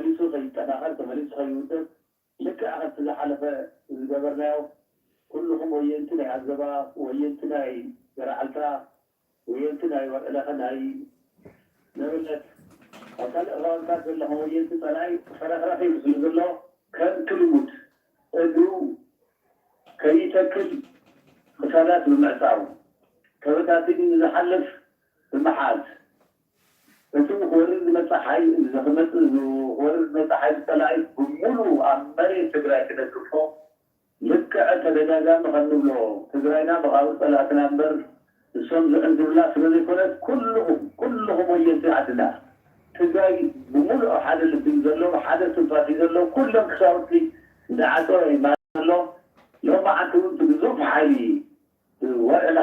ተመሊሱ ከይጠናኸር፣ ተመሊሱ ከይውደብ፣ ልክዕ ከምቲ ዝሓለፈ ዝገበርናዮ፣ ኩልኹም ወየንቲ ናይ ኣዘባ፣ ወየንቲ ናይ ገራዕልታ፣ ወየንቲ ናይ ወርዕለኸ ናይ ነበለት፣ ኣብ ካልእ ከባብታት ዘለኹም ወየንቲ ጸላኢ ፈረኽረኽ ይብሉ ዘሎ። ከምቲ ልሙድ እግሩ ከይተክል ክሳዳት ብምዕጻው፣ ተበታቲኑ ንዝሓልፍ ብምሓዝ፣ እቲ ክወርድ ዝመጽእ ሓይሊ፣ እዚ ክመጽእ ዝወርድ ዝመጽእ ሓይሊ ጸላኢ ብምሉኡ ኣብ መሬት ትግራይ ክደግፎ፣ ልክዕ ተደጋጋሚ ከም ንብሎ፣ ትግራይና ብኻልእ ጸላእትና እምበር ንሶም ዝዕንድሩላ ስለ ዘይኮነት፣ ኩልኹም፣ ኩልኹም ወየንቲ ዓድና፣ ትግራይ ብምሉእ ሓደ ልቢ እዩ ዘሎ፣ ሓደ ትንፋስ እዩ ዘሎ። ኩሎም ክሳውቲ እንዳዓጸወ ይማል ኣሎ። ሎማዓንቲ እውን ብግዙፍ ሓይሊ ወርዕና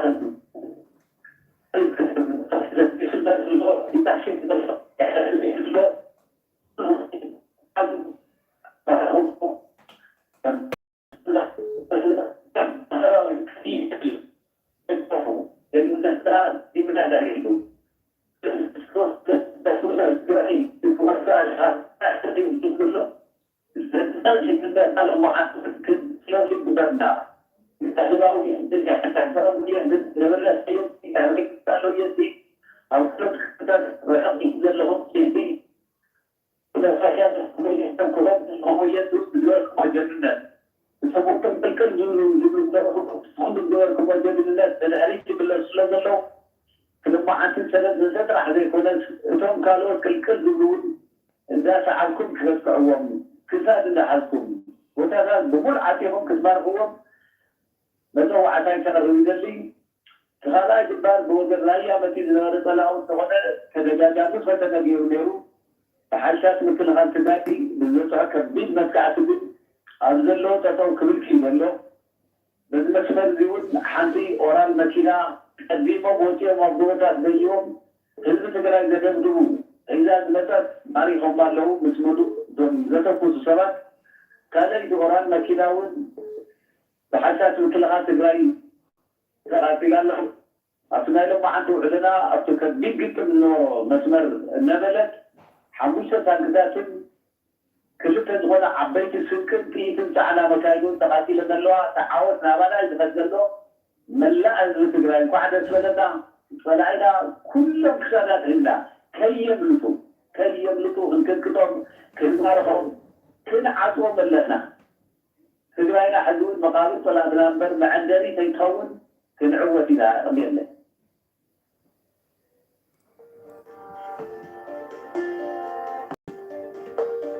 ክልማዓትን ሰለስተ ጥራሕ ዘይኮነስ፣ እቶም ካልኦት ቅልቅል ዝብሉ እውን እንዳሰዓብኩም ክትበቅዕዎም፣ ክሳድ እንዳሓዝኩም፣ ቦታታት ብሙሉእ ዓፂኹም ክትማርኽዎም መፀዋዕታይ ከቕርብ ይደሊ። እቲ ካልኣይ ግንባር ብወገን ራያ መፂኡ ዝነበረ ጸላኢ እንተኾነ፣ ተደጋጋሚ ፈተነ ገይሩ ነይሩ። ብሓይልታት ምክልኻል ትግራይ ብዝበፅሖ ከቢድ መጥቃዕቲ ግን ኣብ ዘለዎ ጠጠው ክብል ክኢሉ ኣሎ። በዚ መስመር እዚ እውን ሓንቲ ኦራል መኪና ቀዲሞም ወፂኦም ኣብ ጎቦታት ደይቦም ህዝቢ ትግራይ ዘደብድቡ ሒዛ ዝመፀት ማሪኾም ኣለዉ። ምስ ምሉእ እዞም ዘተኩሱ ሰባት ካልኣይቲ ኦራል መኪና እውን ብሓይልታት ምክልኻል ትግራይ ተቓፂላ ኣላ። ኣብቲ ናይ ሎማዓንቲ ውዕልና ኣብቲ ከቢድ ግጥም ዝነበሮ መስመር እነበለት ሓሙሽተ ታንክታትን ክልተ ዝኾነ ዓበይቲ ስንቅን ጥይትን ጸዓና መካይን እውን ተቓጺለን ኣለዋ። እቲ ዓወት ናባና እዩ ዝኸድ ዘሎ። መላእ ህዝቢ ትግራይ እንኳዕ ደስ በለና። ጸላኢና ኩሎም ክሳዳት ህዝብና ከየምልጡ፣ ከየምልጡ ክንቅጥቅጦም፣ ክንማርኾም፣ ክንዓጽዎም ኣለና። ትግራይና ሕዚ እውን መቓብር ጸላእትና እምበር መዐንደሪ ከይትኸውን ክንዕወት ኢና። የቐንየለይ።